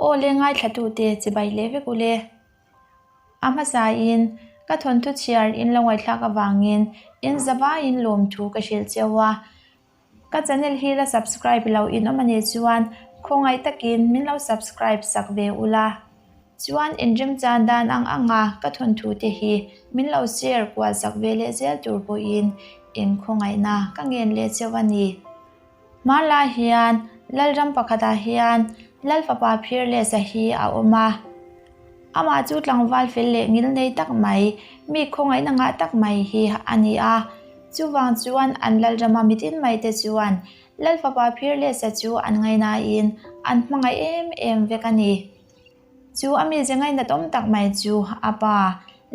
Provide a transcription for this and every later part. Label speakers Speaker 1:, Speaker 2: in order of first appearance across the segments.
Speaker 1: Aw le ngaithlatute chibai leh vek ule. A hmasain ka thawnthu chhiar in lo ngaihthlak avangin in zavaiin lawmthu ka hrilh cheu a. Ka channel hi la subscribe lo in awm anih chuan khawngaih takin min lo subscribe sak ve ula. Chuan inremchan dan ang anga ka thawnthu te hi min lo share kual sak ve leh zel tur pawhin in khawngaihna ka ngen leh cheu a ni. Hmanlai hian Lalram pakhatah hian Lalfapa Phirlesa hi a awm a. Amah chu tlangval fel leh ngil nei tak mai, mi khawngaihna ngah tak mai hi a ni a. Chuvang chuan an Lalrama mitin mai te chuan Lalfapa Phirlesa chu an ngainain an hmangaih em em vek a ni. Chu a mize ngainatawm tak mai chu a pa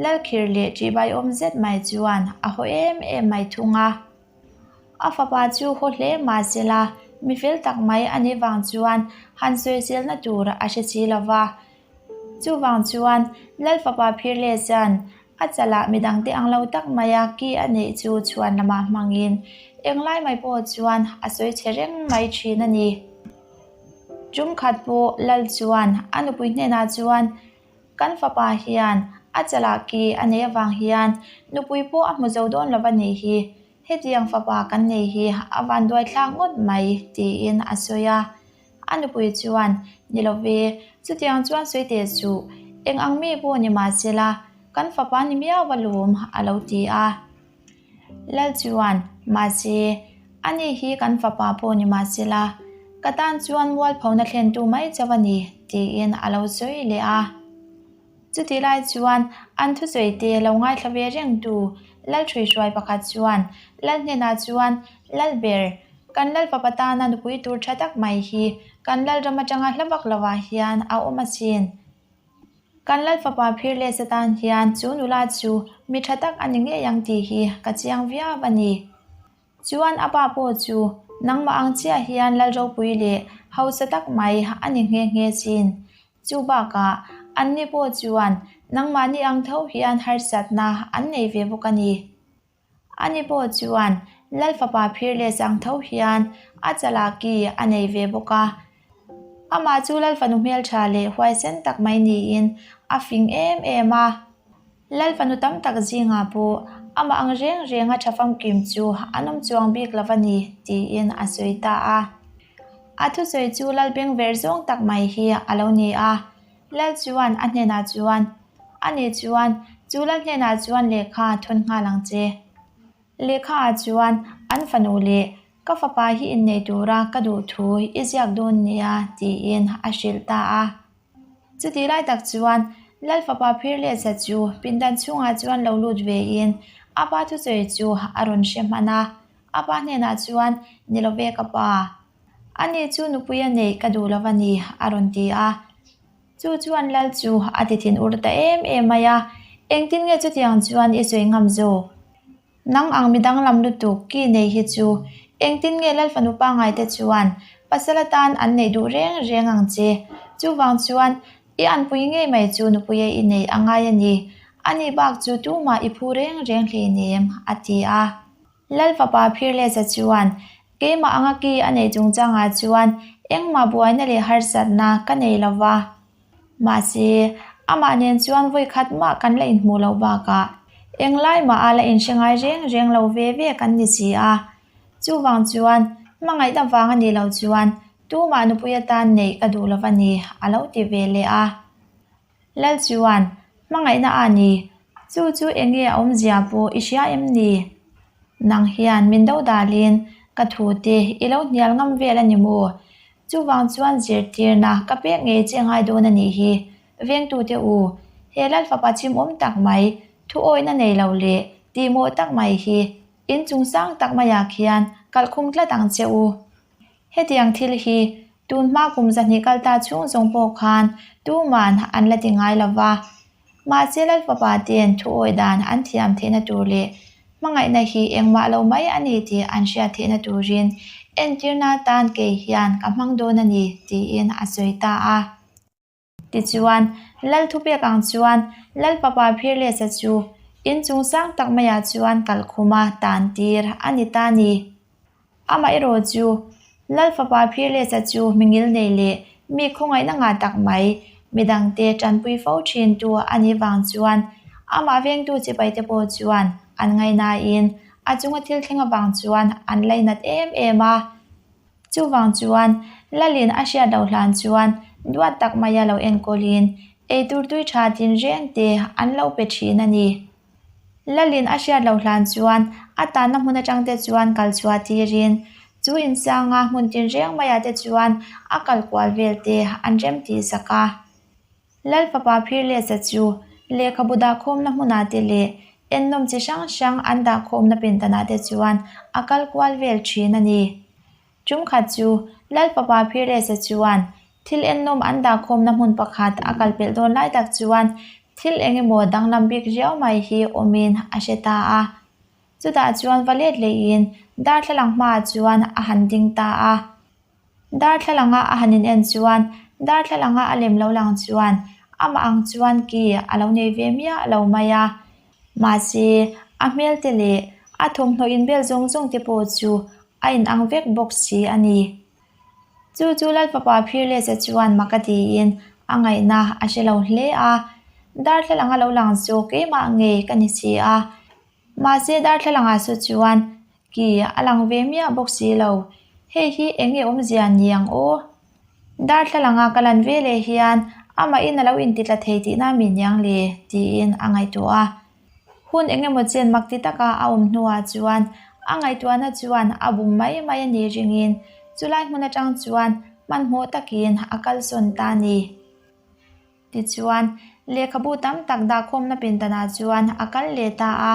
Speaker 1: Lalkhir leh ṭihbaiawm zet mai chuan a haw em em mai thung a. A fapa chu haw hle mah se la, mi fel tak mai a nih vang chuan han sawiselna tur a hre si lo va. Chuvang chuan Lal fapa Phirle chuan a chalah midangte ang lo tak maia ki a neih chu chhuan lamah hmangin englai mai pawh chuan a sawi chhe reng mai thin a ni. Tum khat pawh Lal chuan a nupui hnenah chuan Kan fapa hian a chalah ki a nei avang hian nupui pawh a hmu zo dawn lo a nih hi, hetiang fapa kan nei hi a vanduai thlak ngawt mai tiin a sawi a. A nupui chuan, Ni lo ve, chutiang chuan sawi teh suh, eng ang mi pawh ni mah sela, kan fapa ni miau a lawm a lo ti a. Lal chuan, Mahse, ani hi kan fapa pawh ni mah sela, ka tan chuan mualphona thlentu mai chauh a ni, tiin a lo sawi leh a. Chutih lai chuan an thusawi te lo ngaithla ve rengtu Lal Hruihruai pakhat chuan Lal hnenah chuan, Lal ber, kan Lal fapa tana nupui tur tha tak mai hi kan Lal ram atanga hla vak lovah hian a awm asin. Kan Lal fapa phir leh Satan hian chu nula chu mi tha tak a ni ngei ang tih hi ka chiang viau a ni. Chuan a pa pawh chu nangmah ang chiah hian Lal ropui leh hausa tak mai a ni nghe nghe chin. Chu bakah anni pawh chuan nangmahni ang tho hian harsatna an nei ve bawk a ni. Ani pawh chuan Lal fapa phir leh chang tho hian a chalaki a nei ve bawk a. Amah chu Lal fanu hmeltha leh huaisen tak mai niin a fing em em a. Lal fanu tam tak zingah pawh amah ang reng renga tha famkim chu an awm chuang bik lo a ni tiin a sawi ta a. A thusawi chu Lal beng ver zawng tak mai hi a lo ni a. Lal chuan a hnenah chuan, Ani chuan, chu lal hnenah chuan lehkha thawn nghal ang che. Lehkha ah chuan an fanu leh ka fapa hi innei tura ka duh thu i ziak dawn nia tiin a hrilh ta a. Chutih lai tak chuan lal fapa phir leh zat chu pindan chhungah chuan lo lut vein a pa thusawi chu a rawn hre hman a. A pa hnenah chuan, Ni lo ve ka pa. Ani chu nupui a neih ka duh lo a ni, a rawn ti a. Chu chuan Lal chu a ti thin ur ta em em mai a, Engtin nge chutiang chuan i sawi ngam zawk? Nang ang mi danglam lutuk ki nei hi chu engtin nge Lal fanu pangngai te chuan pasal atan an neih duh reng reng ang che? Chuvang chuan i anpui ngei mai chu nupuia i neih a ngai a ni. Ani bak chu tumah i phu reng reng hleinem, a ti a. Lal fapa Phirlesa chuan, Keimah anga ki a neih chungchangah chuan engmah buaina leh harsatna ka nei lo va. Mahse, amah nen chuan vawi khat mah kan la inhmuh loh bakah englai mah a la inhre ngai reng reng lo ve ve kan ni si a. Chuvang chuan, hmangaihna vang a nih loh chuan tumah nupui atan neih ka duh lo va ni, a lo ti ve leh a. Lal chuan, Hmangaihna a ni, chu chu eng nge a awmzia pawh i hria em ni? Nang hian min do dalin ka thu te i lo hnial ngam vel a ni maw? Chuvang chuan zirtirna ka pek ngei che ngai dawn a nih hi, vengtute u, he Lal fapa chimawm tak mai, thu awihna nei lo leh tihmawh tak mai hi in chung sang tak maiah khian kalhkhum tlat ang che u. Hetiang thil hi tun hma kum zahnih kal ta chhung zawng pawh khan tuman an la ti ngai lo va. Mahse Lal fapa ten thu awih dan an thiam theihna tur leh hmangaihna hi engmah lo mai a ni tih an hriat theihna turin entirna atan kei hian ka hmang dawn a ni tiin a sawi ta a. Tichuan, Lal thupek ang chuan Lal fapa Phirlesa chu in chung sang tak maiah chuan kalkhuma tan tir a ni ta ni. Amaherawh chu, Lal fapa Phirlesa chu mingil nei leh Mi khawngaihna ngah tak mai, midangte tanpui fo thintu a nih vang chuan amah vengtu chipaite pawh chuan an ngaihnain a chunga thil thleng avang chuan an lainat em em a. Chuvang chuan Lalin a hriat loh hlan chuan duat tak maia lo enkawlin eitur tui tha tinreng te an lo pe thin a ni. Lalin a hriat loh hlan chuan a tanna hmun atang te chuan kal chhuah tirin chu insanga hmun tinreng maiah te chuan a kal kual vel te an rem tih sak a. Lal fapa Phirlesa chu lehkhabu dahkhawmna hmunah te leh ennawm chi hrang hrang an dahkhawmna pindanah te chuan a kal kual vel thin a ni. Tum khat chu Lal fapa Phirlesa chuan thil ennawm an dahkhawmna hmun pakhat a kal pelh dawn lai tak chuan thil eng emaw danglam bik riau mai hi awmin a hre ta a. Chutah chuan va let lehin darthlalang hmaah chuan a han ding ta a. Darthlalanga a han in en chuan darthlalanga a lem lo lang chuan amah ang chuan ki a lo nei ve miah lo mai a. Mahse, a hmel te leh a thawmhnaw inbel zawng zawng te pawh chu a inang vek bawk si a ni. Chu chu Lalfapa Phirlesa chuan mak a tiin a ngaihna a hre lo hle a. Darthlalanga lo lang chu keimah ngei ka ni si a. Mahse, darthlalangah saw chuan Ki a lang ve miah bawk si lo. Hei hi eng nge awmzia ni ang aw? Darthlalanga ka lan ve leh hian amahin a lo intitla thei tihna mi niang le? tiin a ngaihtuah a. Hun eng emaw chen mak ti taka a awm hnuah chuan a ngaihtuahna chuan a bum mai mai a nih ringin chulai hmun atang chuan hmanhmawh takin a kalsawn ta a ni. Tichuan, lehkhabu tam tak dahkhawmna pindanah chuan a kal leh ta a.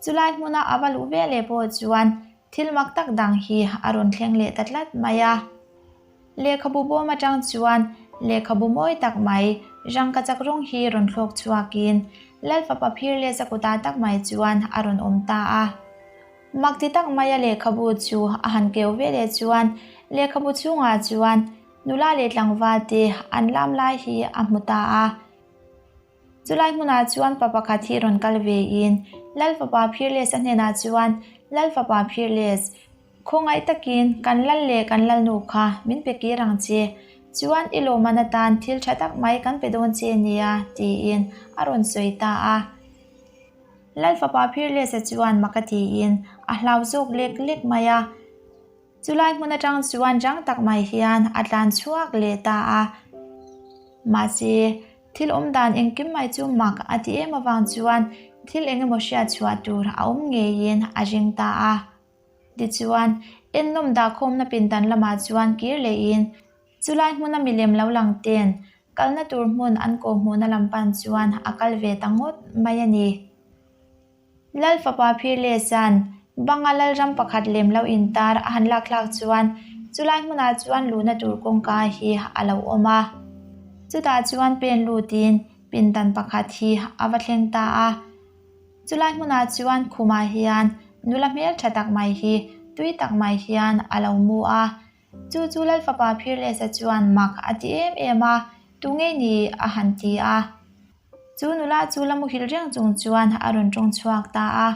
Speaker 1: Chulai hmuna a va luh veleh pawh chuan thil mak tak dang hi a rawn thleng leh ta tlat mai a. Lehkhabu bawm atang chuan lehkhabu mawi tak mai rangkachak rawng hi rawn thlawk chhuakin Lal fapa phir leh zakutah tak mai chuan a rawn awm ta a. Mak ti tak maia lehkhabu chu a han keu veleh chuan lehkhabu chhungah chuan Nula leh tlangval te an lam lai hi a hmu ta a. Chulai hmunah chuan pa pakhat hi rawn kal ve in Lal fapa Phirlesa hnenah chuan, Lal fapa Phirles, khawngaih takin kan lal leh kan lalnu kha min pe kir ang che. Chuan i lawmman atan thil tha tak mai kan pe dawn che nia, tiin a rawn sawi ta a. Lal fapa Phirlesa chuan mak a tiin a hlau zawk lek lek mai a. Chulai hmun atang chuan rang tak mai hian a tlan chhuak leh ta a. Mahse, thil awm dan engkim mai chu mak a ti em avang chuan thil eng emaw hriat chhuah tur a awm ngeiin a ring ta a. Tichuan, ennawm dahkhawmna pindan lamah chuan kir lehin chulai hmuna milem lo lang ten kalna tur hmun an kawhhmuhna lam pan chuan a kal ve ta ngawt mai a ni. Lal fapa Phirlesa'n banga lalram pakhat lem lo intar a han lak thlak chuan chulai hmunah chuan luhna tur kawngka hi a lo awm a. Chutah chuan pen lutin pindan pakhat hi a va thleng ta a. Chulai hmunah chuan khumah hian nula hmeltha tak mai hi tui tak mai hian a lo mu a. Chu chu Lal fapa Phirlesa chuan mak a ti em em a, Tunge ni? a han ti a. Chu nula chu la muhil reng chung chuan a rawn tawng chhuak ta a,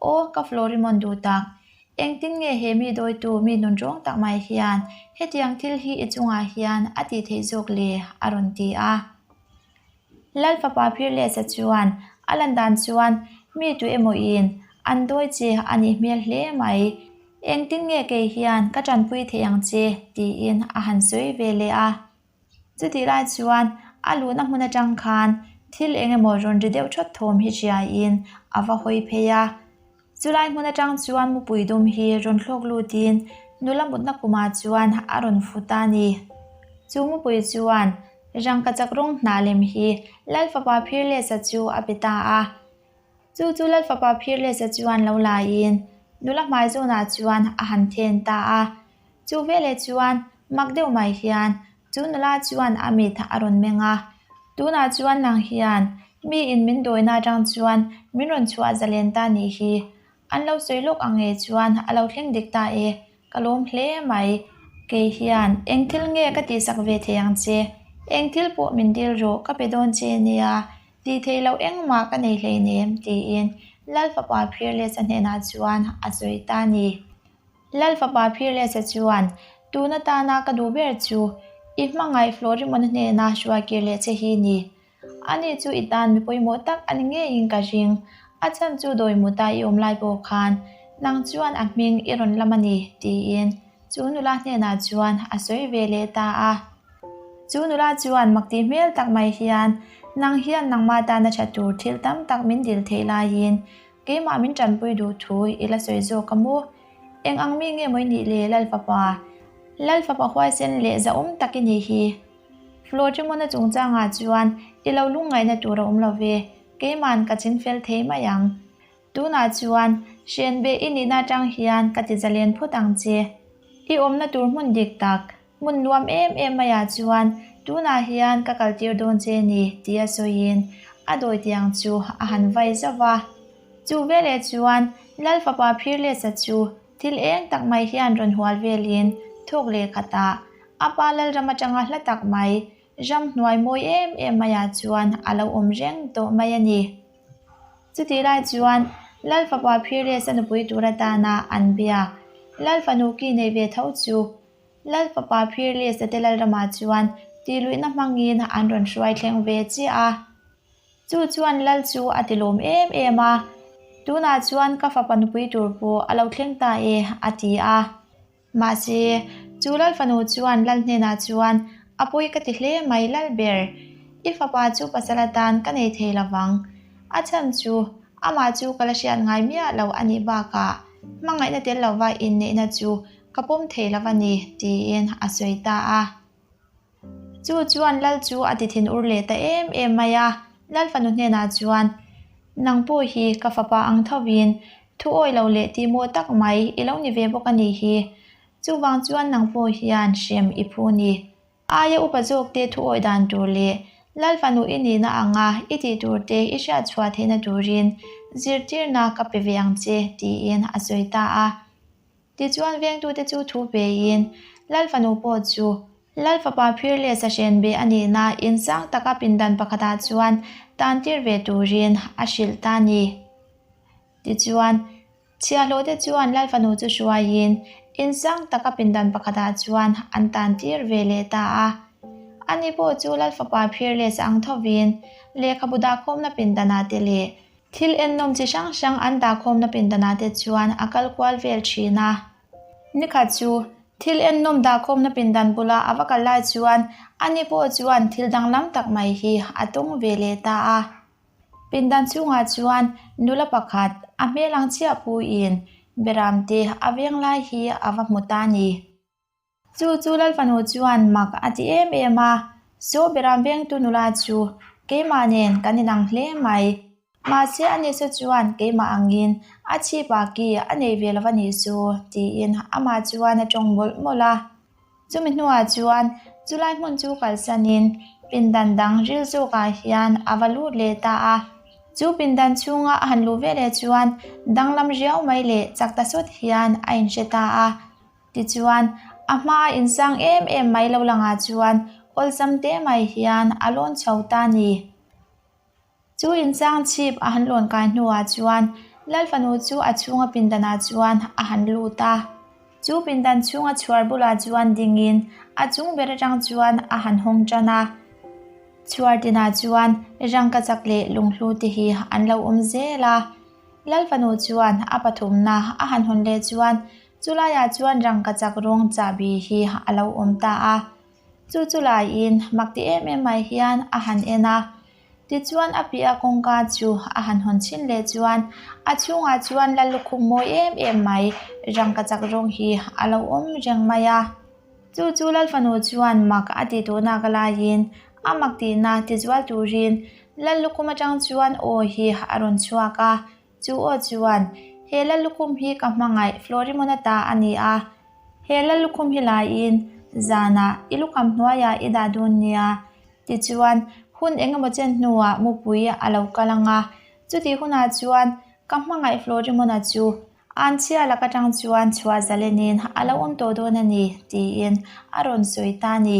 Speaker 1: Aw, ka Florimon duh tak. Engtin nge he mi dawitu mi nun rawng tak mai hian hetiang thil hi i chungah hian a tih theih zawk le? a rawn ti a. Lal fapa Phirlesa chuan a lan dan chuan mi tu emaw in an dawi che a nih hmel hle mai. Engtin nge kei hian ka tanpui thei ang che? tiin a han sawi ve leh a. Chutih lai chuan a luhna hmun atang khan thil eng emaw rawn ri deuh thawt thawm hi hriaiin a va hawi phei a. Chulai hmun atang chuan mupui dum hi rawn thlawk lutin nula mutna kumah chuan a rawn fu ta a ni. Chu mupui chuan rangkachak rawng hnah lem hi Lal fapa Phirlesa chu a pe ta a. Chu chu Lal fapa Phirlesa chuan lo laiin nula hmai zawnah chuan a han then ta a. Chu veleh chuan mak deuh mai hian chu nula chuan a mit a rawn meng a, Tunah chuan nang hian mi in min dawina atang chuan min rawn chhuah zalen ta nih hi. An lo sawi lawk ang nge chuan a lo thleng dik ta e, ka lawm hle mai. Kei hian eng thil nge ka tihsak ve thei ang che? Eng thil pawh min dil rawh ka pe dawn che nia, tih theih loh engmah ka nei hleinem tiin Lal fapa Phirlesa hnenah chuan a sawi ta a ni. Lal fapa Phirlesa chuan, Tun atana ka duh ber chu, I hmangaih Florimona hnena hruai kir leh che hi ni. Ani chu i tan mi pawimawh tak a ni ngeiin ka ring. A chhan chu dawi muta i awm lai pawh khan nang chuan a hming i rawn lam a ni, tiin chu nula hnenah chuan a sawi ve leh ta a. Chu nula chuan mak tih hmel tak mai hian, Nang hian nangmah tana tha tur thil tam tak min dil theih laiin keimah min tanpui duh thu i la sawi zawk a maw? Eng ang mi nge maw i nih le Lalfapa? Lalfapa huaisen leh zahawm tak i nih hi. Florimona chungchangah chuan i lo lungngaihna tur a awm lo ve, keima'n ka chin fel thei mai ang. Tunah chuan hrenbeh i nihna atang hian ka ti zalen phawt ang che. I awmna tur hmun dik tak, hmun nuam em em maiah chuan tunah hian ka kaltir dawn che ni tia sawiin a dawi tiang chu a han vai zauh va. Chu veleh chuan Lal fapa Phirlesa chu Thil eng tak mai hian rawn hual velin thawk leh khatah a pa Lalram atanga hla tak mai, ram hnuai mawi em em maiah chuan a lo awm reng tawh mai a ni. Chutih lai chuan Lal fapa Phirlesa nupui tur atana an biak Lal fanu ki nei ve tho chu Lal fapa Phirlesa te Lalramah chuan tihluihna hmangin an rawn hruai thleng ve chiah a. Chu chuan Lal chu a ti lawm em em a, Tunah chuan ka fapa nupui tur pawh a lo thleng ta e, a ti a. Mahse, chu Lal fanu chuan Lal hnenah chuan, A pawi ka ti hle mai Lal ber, i fapa chu pasal atan ka nei thei lo vang. A chhan chu amah chu ka la hriat ngai miah lo a nih bakah hmangaihna tel lova inneihna chu ka pawm thei lo a ni, tiin a sawi ta a. Chu chuan Lal chu a ti thin ur leh ta em em mai a, Lal fanu hnenah chuan, Nang pawh hi ka fapa ang thovin thu awi lo leh tih maw tak mai i lo ni ve bawk a nih hi. Chuvang chuan nang pawh hian hrem i phu ni. Aia upa zawk te thu awi dan tur leh Lal fanu i nihna anga i tih tur te i hriat chhuah theihna turin zirtirna ka pe ve ang che, tiin a sawi ta a. Tichuan vengtute chu thu peiin Lal fanu pawh chu Lal fapa phir leh sahren be a nihna in sang taka pindan pakhatah chuan tan tir ve turin a hrilh ta a ni. Tichuan, chhiahhlawhte chuan Lal fanu chu hruaiin in sang taka pindan pakhatah chuan an tan tir ve leh ta a. Ani pawh chu Lal fapa phir leh sa ang thovin lehkhabu dahkhawmna pindanah te leh Thil ennawm chi hrang hrang an dahkhawmna pindanah te chuan a kal kual vel thin a. Nikhat chu thil ennawm dahkhawmna pindan bula a va kal lai chuan ani pawh chuan thil danglam tak mai hi a tawng ve leh ta a. Pindan chhungah chuan nula pakhat a hmel ang chiah puiin beramte a veng lai hi a va hmu ta a ni. Chu chu Lal fanu chuan mak a ti em em a, Saw beram vengtu nula chu keimah nen kan inang hle mai. Mahse a ni saw chuan keimah angin a chhip ah ki a nei ve lo a nih chu tiin amah chuan a tawng mawlh mawlh a. Chumi hnuah chuan chulai hmun chu kalsanin pindan dang ril zawkah hian a va lut leh ta a. Chu pindan chhunga a han luh veleh chuan danglam riau mai leh chak ta sawt hian a inhre ta a. Tichuan, a hmaa insang em em mai lo langah chuan awlsam te mai hian a lawn chho ta a ni. Chu insang chhip a han lawn kai hnuah chuan Lal fanu chu a chhunga pindanah chuan a han lut a. Chu pindan chhunga chhuar bulah chuan dingin a chung ber atang chuan a han hawng tan a. Chhuar tinah chuan rangkachak leh lunghlu te hi an lo awm zel a. Lal fanu chuan a pathumna a han hawn leh chuan Chulaiah chuan rangkachak rawng chahbi hi a lo awm ta a, chu chulaiin mak ti em em mai hian a han en a. Tichuan a piah kawngka chu a han hawn chhin leh chuan a chhungah chuan lal lukhum mawi em em mai rangkachak rawng hi a lo awm reng mai a. Chu chu lal fanu chuan mak a ti tawhnak laiin a mak tihna tizual turin lal lukhum atang chuan aw hi a rawn chhuak a. Chu aw chuan, He lal lukhum hi ka hmangaih Florimona ta a ni a. He lal lukhum hi laiin zanah i lukham hnuaiah i dah dawn nia. Tichuan, hun eng emaw chen hnuah mupui a lo kal ang a. Chutih hunah chuan ka hmangaih Florimona chu anchhia lak atang chuan chhuah zalenin a lo awm tawh dawn a ni, tiin a rawn sawi ta a ni.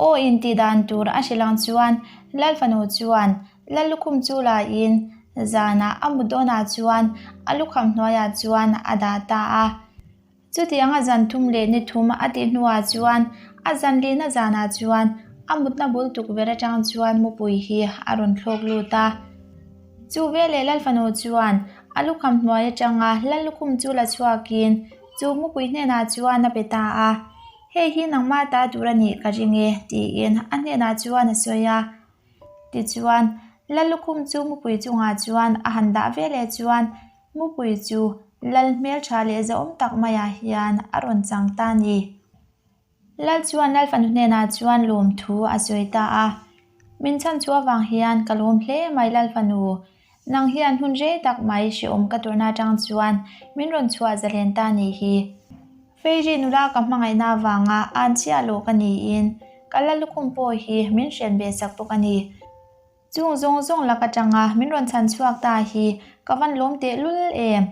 Speaker 1: Aw intih dan tur a hrilh ang chuan Lal fanu chuan Lal lukhum chu laiin zanah a mut dawnah chuan a lukham hnuaiah chuan a dah ta a. Chutianga zan thum leh ni thum a tih hnuah chuan a zan lihna zanah chuan a mutna bul tukverh atang chuan mupui hi a rawn thlawk lut a. Chu veleh Lalfanu chuan a lukham hnuai atanga Lallukhum chu la chhuakin chu mupui hnenah chuan a pe ta a. Hei hi nangmah ta tur a nih ka ring e, tiin a hnenah chuan a sawi a. Tichuan, Lallukhum chu mupui chungah chuan a han dah veleh chuan Mupui chu Lal hmeltha leh zahawm tak maiah hian a rawn chang ta a ni. Lal chuan Lal fanu hnenah chuan lawmthu a sawi ta a. Min chhan chu avang hian ka lawm hle mai Lal fanu, nang hian hun rei tak mai hrehawm ka tawrhna atang chuan min rawn chhuah zalen ta ni hi. Feiri nula ka hmangaihna avanga an chhiah lawh ka niin ka Lal lukhum pawh hi min hriat ve sak bawk a ni. Chung zawng zawng lak atanga min rawn chhan chhuak ta hi ka van lawm teh lul em?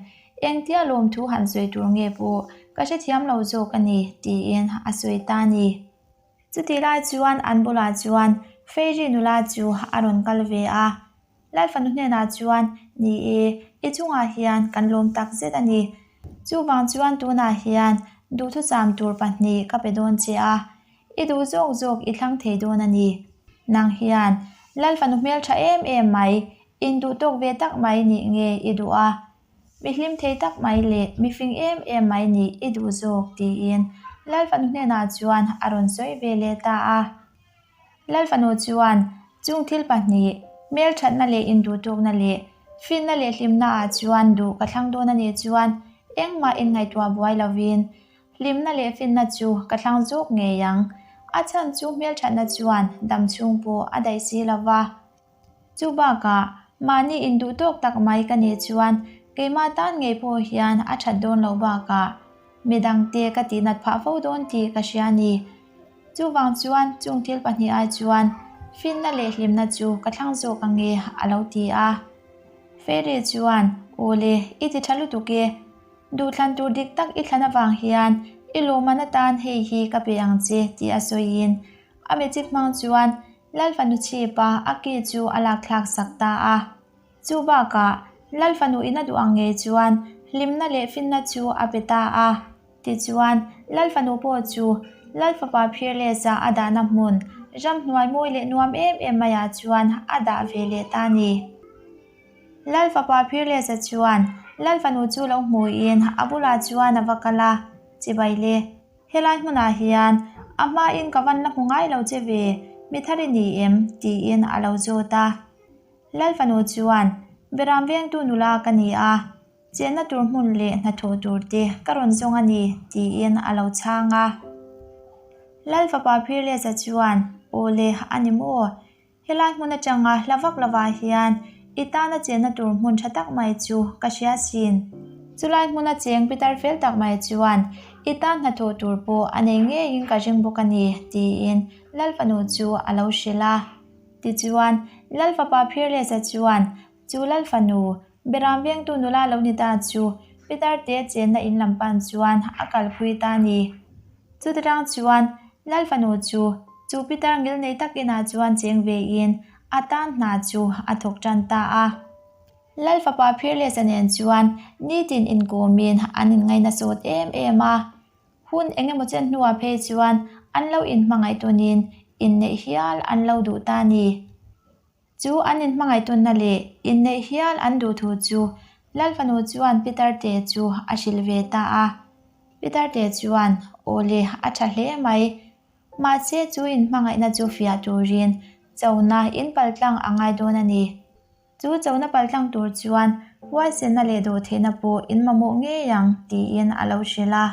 Speaker 1: Engtia lawmthu han sawi tur nge pawh ka hrethiam lo zawk a ni, tiin a sawi ta a ni. Chutih lai chuan an bulah chuan Fairy nula chu a rawn kal ve a. Lalfanu hnenah chuan, Ni e, i chungah hian kan lawm tak zet a ni. Chuvang chuan tunah hian duhthusam tur pahnih ka pe dawn che a. I duh zawk zawk i thlang thei dawn a ni. Nang hian Lal fanu hmel tha em em mai, in duh tawk ve tak mai nih nge i duh a? Mi hlim thei tak mai leh mi fing em em mai nih i duh zawk tiin Lal fanu hnenah chuan a rawn sawi ve leh ta a. Lal fanu chuan chung thil pahnih, hmelthatna leh induhtawkna leh finna leh hlimna ah chuan duh ka thlang dawn a nih chuan engmah inngaihtuah buai lovin Hlimna leh finna chu ka thlang zawk ngei ang. A chhan chu hmelthatna chuan dam chhung pawh a daih si lo va. Chu bakah, mahni induh tawk tak mai ka nih chuan keimah tan ngei pawh hian a that dawn loh bakah midangte ka tihnat phah fo dawn tih ka hria a ni. Chuvang chuan chung thil pahnih ai chuan finna leh hlimna chu ka thlang zawk ange a lo ti a. Fairy chuan, Aw le, i ti tha lutuk e. Duhthlan tur dik tak i thlan avang hian i lawmman atan hei hi ka pe ang che tih a sawiin a magic hmang chuan Lal fanu chhipa a ki chu a lak thlak sak ta a. Chu bakah Lal fanu in a duh ang ngei chuan hlimna leh finna chu a pe ta a. Tichuan Lal fanu pawh chu Lal fapa Phirlesa a dahna hmun ramhnuai mawi leh nuam em em maiah chuan a dah ve leh ta a ni. Lal fapa Phirlesa chuan Lal fanu chu lo hmuin a bulah chuan a va kal a, Chibai le, helai hmunah hian a hmain ka van la hmu ngai lo che ve, mi thar i ni em? tiin a lo zawt a. Lal fanu chuan, Beram vengtu nula ka ni a, chenna tur hmun leh hnathawh tur te ka rawn zawng a ni, tiin a lo chhang a. Lal fapa Phirlesa chuan, Aw le, a ni maw? Helai hmun atanga hla vak lovah hian i tana chenna tur hmun tha tak mai chu ka hria sin. Chulai hmuna cheng pitar fel tak mai chuan i tan hnathawh tur pawh a nei ngeiin ka ring bawk a ni, tiin Lal fanu chu a lo hrilh a. Tichuan, Lal fapa Phirlesa chuan chu Lal fanu, Beram vengtu nula lo ni ta chu pitar te chenna in lam pan chuan a kalpui ta a ni. Chuti tang chuan Lal fanu chu chu pitar ngil nei tak inah chuan cheng ve in a tan hna chu a thawk tan ta a. Lal fapa Phirlesa nen chuan nitin inkawmin an inngaina sawt em em a. Hun eng emaw chen hnuah phei chuan an lo inhmangaih tawnin inneih hial an lo duh ta a ni. Chu an inhmangaihtunna leh inneih hial an duh thu chu Lal fanu chuan Peter te chu a hrilh ve ta a. Peter te chuan, Aw le, a tha hle mai. Mahse chu inhmangaihna chu fiah turin chona in paltlang a ngai dawn a ni. Chu chona paltlang tur chuan huaisenna leh dawhtheihna pawh in mamawh ngei ang, tiin a lo hrilh a.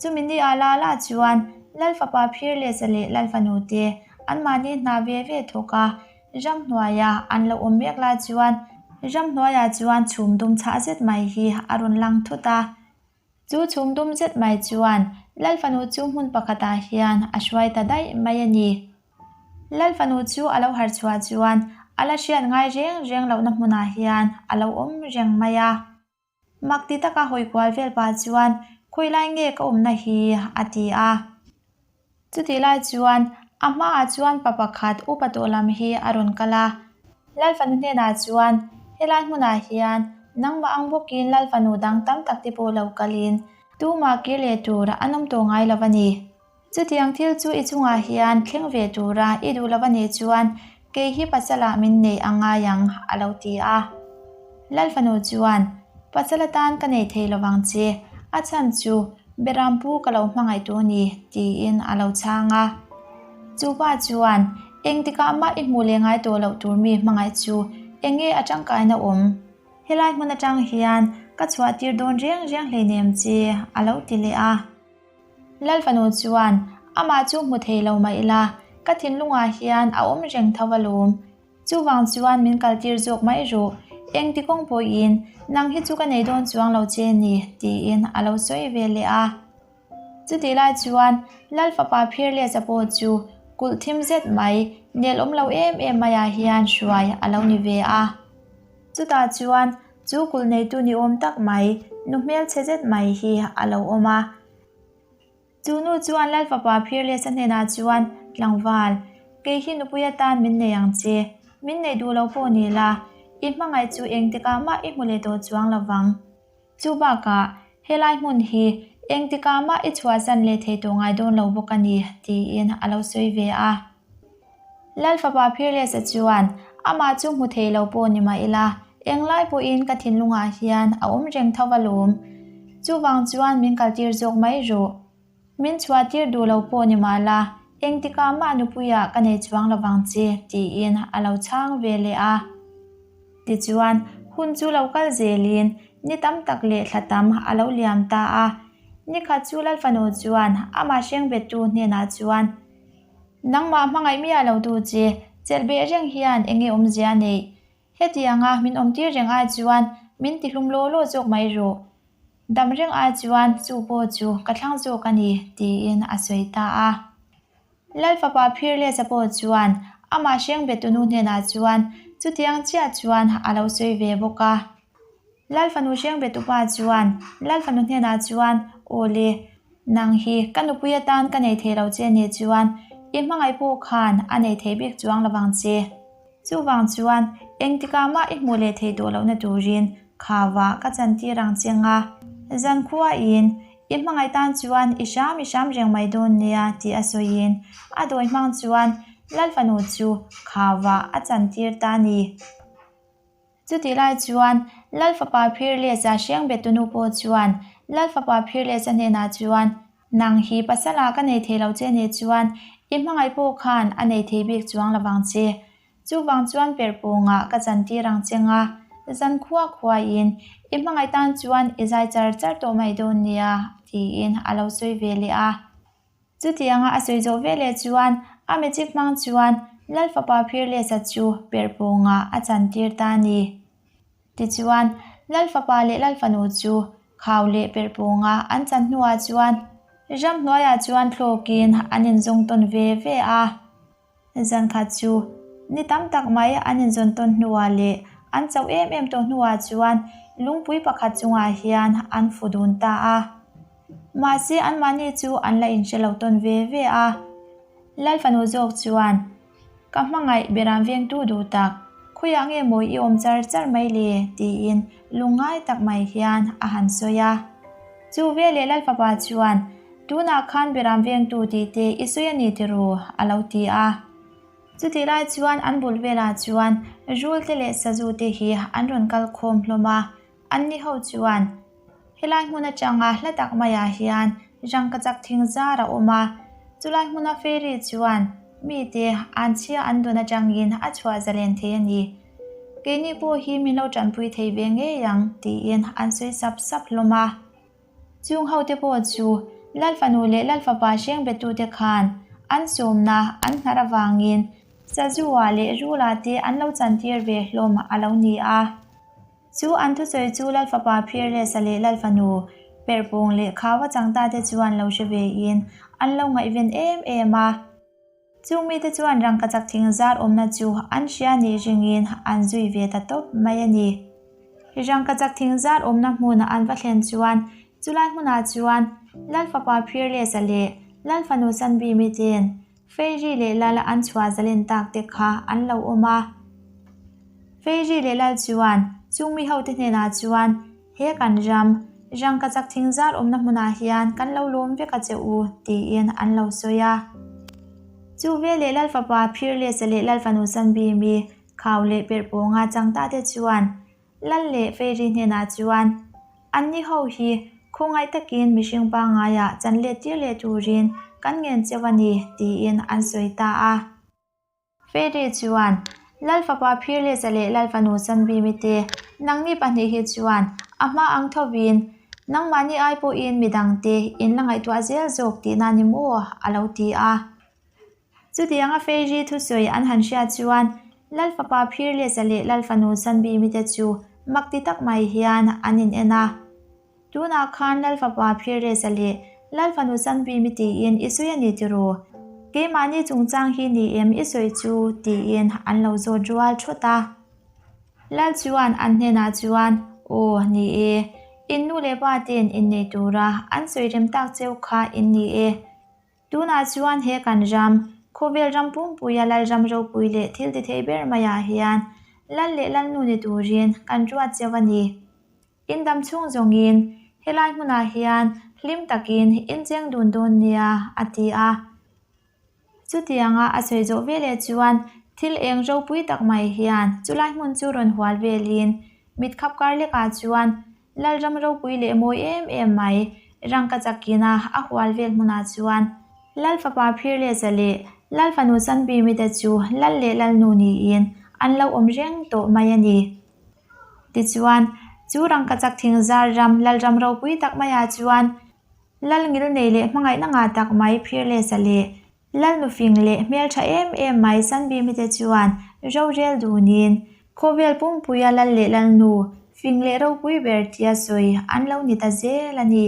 Speaker 1: Chumi ni ah la la chuan Lal fapa Phirlesa leh Lal fanu te anmahni hna ve ve thawk a, ramhnuaia an lo awm mek lai chuan ramhnuaiah chuan chhum dum chhah zet mai hi a rawn lang thut a. Chu chhum dum zet mai chuan Lal fanu chu hmun pakhatah hian a hruai ta daih mai a ni. Lal fanu chu a lo harh chhuah chuan a la hriat ngai reng reng lohna hmunah hian a lo awm reng mai a. Mak ti taka hawi kual vel pah chuan, Khawi lai nge ka awmna hi? a ti a. Chutih lai chuan a hmaah chuan pa pakhat upa tawh lam hi a rawn kal a. Lal fanu hnenah chuan, Helai hmunah hian nangmah ang bawkin Lal fanu dang tam tak te pawh lo kalin. Tumah kir leh tur an awm tawh ngai lo a ni. Chutiang thil chu i chungah hian thleng ve tura i duh lo a nih chuan kei hi pasalah min neih a ngai ang, a lo ti a. Lalfanu chuan, Pasal atan ka nei thei lo vang che, a chhan chu Berampu ka lo hmangaih tu ni, tiin a lo chhang a. Chu pa chuan, Engtikah mah i hmuh leh ngai tawh loh tur mi hmangaih chu eng nge a tangkaina awm? Helai hmun atang hian ka chhuah tir dawn reng reng hleinem che, a lo ti leh a. Lalfanu chuan, Amah chu hmu thei lo mah ila, ka thinlungah hian a awm reng tho alawm. Chuvang chuan min kaltir zawk mai rawh. Engti kawng pawhin nang hi chu ka nei dawn chuang lo che ni, tiin a lo sawi ve leh a. Chutih lai chuan Lal fapa Phirlesa pawh chu kulh thim zet mai, nel awm lo em em maiah hian hruai a lo ni ve a. Chutah chuan chu kulh neitu ni awm tak mai, nu hmelchhe zet mai hi a lo awm a. Chu nu chuan Lal fapa Phirlesa hnenah chuan, Tlangval, kei hi nupui atan min nei ang che. Min neih duh lo pawh ni la, i hmangaih chu engtikah mah i hmu leh tawh chuang lo vang. Chu bakah, helai hmun hi engtikah mah i chhuahsan leh thei tawh ngai dawn lo bawk a ni, tiin a lo sawi ve a. Lal fapa Phirlesa chuan, Amah chu hmu thei lo pawh ni mah ila, englai pawhin ka thinlungah hian a awm reng tho alawm. Chuvang chuan min kaltir zawk mai rawh. Min chhuahtir duh lo pawh ni mah la, engtikah mah nupuiah ka nei chuang lo vang che, tiin a lo chhang ve leh a. Tichuan, hun chu lo kal zelin ni tam tak leh thla tam a lo liam ta a. Ni khat chu Lalfanu chuan amah hrengbettu hnenah chuan, Nangmah hmangaih miah lo tu che, chelh beh reng hian eng nge awmzia neih? Hetianga min awmtir reng ai chuan min tihlum law law zawk mai rawh. Dam reng ai chuan chu pawh chu ka thlang zawk a ni, tiin a sawi ta a. Lal fapa Phirlesa pawh chuan amah Hrengbetunu hnenah chuan chutiang chiah chuan a lo sawi ve bawk a. Lal fanu Hrengbettupa chuan Lal fanu hnenah chuan, Aw le, nang hi ka nupui atan ka nei thei lo che nih chuan i hmangaih pawh khan a nei thei bik chuang lovang che. Chuvang chuan engtikah mah i hmuh leh theih tawh lohna turin khavah ka chantir ang che nga, zankhuain i hmangaih tan chuan i hram i hram reng mai dawn nia tih a sawiin a dawi hmang chuan Lal fanu chu khavah a chantir ta a ni. Chutih lai chuan Lal fapa Phirlesa Hriangbetunu pawh chuan Lal fapa Phirlesa hnenah chuan Nang hi pasala ka nei thei lo che nih chuan i hmangaih pawh khan a nei thei bik chuang lo vang che. Chuvang chuan perhpawngah ka chantir ang che nga, zan khua khuaiin i hmangaih tan chuan i zai char char tawh mai dawn nia, tiin a lo sawi ve leh a. Chutianga a sawi zawh veleh chuan a magic hmang chuan Lal fapa Phirlesa chu perhpawngah a chantir ta a ni. Tichuan, Lal fapa leh Lal fanu chu khau leh perhpawnga an chan hnuah chuan ramhnuaiah chuan thlawkin an inzawng tawn ve ve a. Zan khat chu ni tam tak mai an inzawn tawn hnuah leh an chauh em em tawh hnuah chuan lungpui pakhat chungah hian an fu dun ta a. Mahse, anmahni chu an la inhre lo tawn ve ve a. Lal fanu zawk chuan Ka hmangaih beram vengtu duh tak, khawiah nge mawi i awm char char mai le? tiin lungngai tak mai hian a han sawi a. Chu veleh Lalfapa chuan, Tunah khan beram vengtu tih te i sawi a ni tiraw? a lo ti a. Chutih lai chuan an bul velah chuan rul te leh sazu te hi an rawn kal khawm hlawm a, anni ho chuan, Helai hmun atanga hla tak maiah hian rangkachak thing zar a awm a, chulai hmuna fairy chuan mite anchhia an dawn atangin a chhuah zalen thei a ni. Keini pawh hi min lo tanpui thei ve ngei ang tiin an sawi sap sap hlawm a. Chung hote pawh chu Lal fanu leh Lal fapa hrengbetute khan an sawmna an hnar avangin Sazu-ah leh Rula te an lo chantir ve hlawm a lo ni a. Chu an thusawi chu Lal fapa Phirlesa leh Lal fanu Perhpawng leh Khaua changta te chuan lo hre vein an lo ngaihven em em a. Chung mite chuan rangkachak thing zar awmna chu an hria nih ringin an zui ve ta tawp mai a ni. Rangkachak thing zar awmna hmun an va thlen chuan chulai hmunah chuan Lal fapa Phirlesa leh Lal fanu Sanbimi ten Fairy leh Lal an chhuah zalen tak te kha an lo awm a. Fairy leh Lal chuan chung mi hote hnenah chuan he kan ram. Rangkachak thingzar awmna hmunah hian kan lo lawm vek a che u, tiin an lo sawi a. Chu veleh Lalfapa Phirlesa leh Lalfanu Sanbimi khau leh perh pawnga changta te chuan Lal leh Fairy hnenah chuan anni ho hi khawngaih takin mihring pangaiah chan let tir leh turin kan ngen cheu a ni, tiin an sawi ta a. Fairy chuan, Lal fapa Phirlesa leh Lal fanu Sanbimi te, nangni pahnih hi chuan a hma ang thovin nangmahni ai pawhin midangte in la ngaihtuah zel zawk tihna ni maw? a lo ti a. Chutianga Fairy thusawi an han hriat chuan Lal fapa Phirlesa leh Lal fanu Sanbimi te chu mak ti tak mai hian an in en a. Tunah khan Lal fapa Phirlesa leh Lal fanu Sanbimi tiin i sawi a ni tiraw? Keimahni chungchang hi ni em i sawi chu? tiin an lo zawt rual thawt a. Lal chuan an hnenah chuan, Aw, ni e. In nu leh pa te'n innei tura an sawi rem tak cheu kha in ni e. Tunah chuan he kan ram, khawvel ram pumpuia Lalram ropui leh thil ti thei ber maiah hian Lal leh Lalnu ni turin kan ruat cheu a ni. In dam chhung zawngin helai hmunah hian hlim takin in cheng dun dawn nia, a ti a. Chutianga a sawi zawh veleh chuan thil eng ropui tak mai hian chulai hmun chu rawn hual velin mit khap kar lekah chuan Lalram ropui leh mawi em em mai rangka chakina a hual vel hmunah chuan Lal fapa Phirlesa leh Lal fanu Sanbimite chu Lal leh Lalnu niin an lo awm reng tawh mai a ni. Tichuan, chu rangkachak thingzar ram Lalram ropui tak maiah chuan Lal ngilnei leh hmangaihna ngah tak mai Phirlesa leh Lal nufing leh hmeltha em em mai Sanbimite chuan rorel dunin khawvel pumpuia Lal leh Lalnu fing leh ropui ber tia sawi an lo ni ta zel a ni.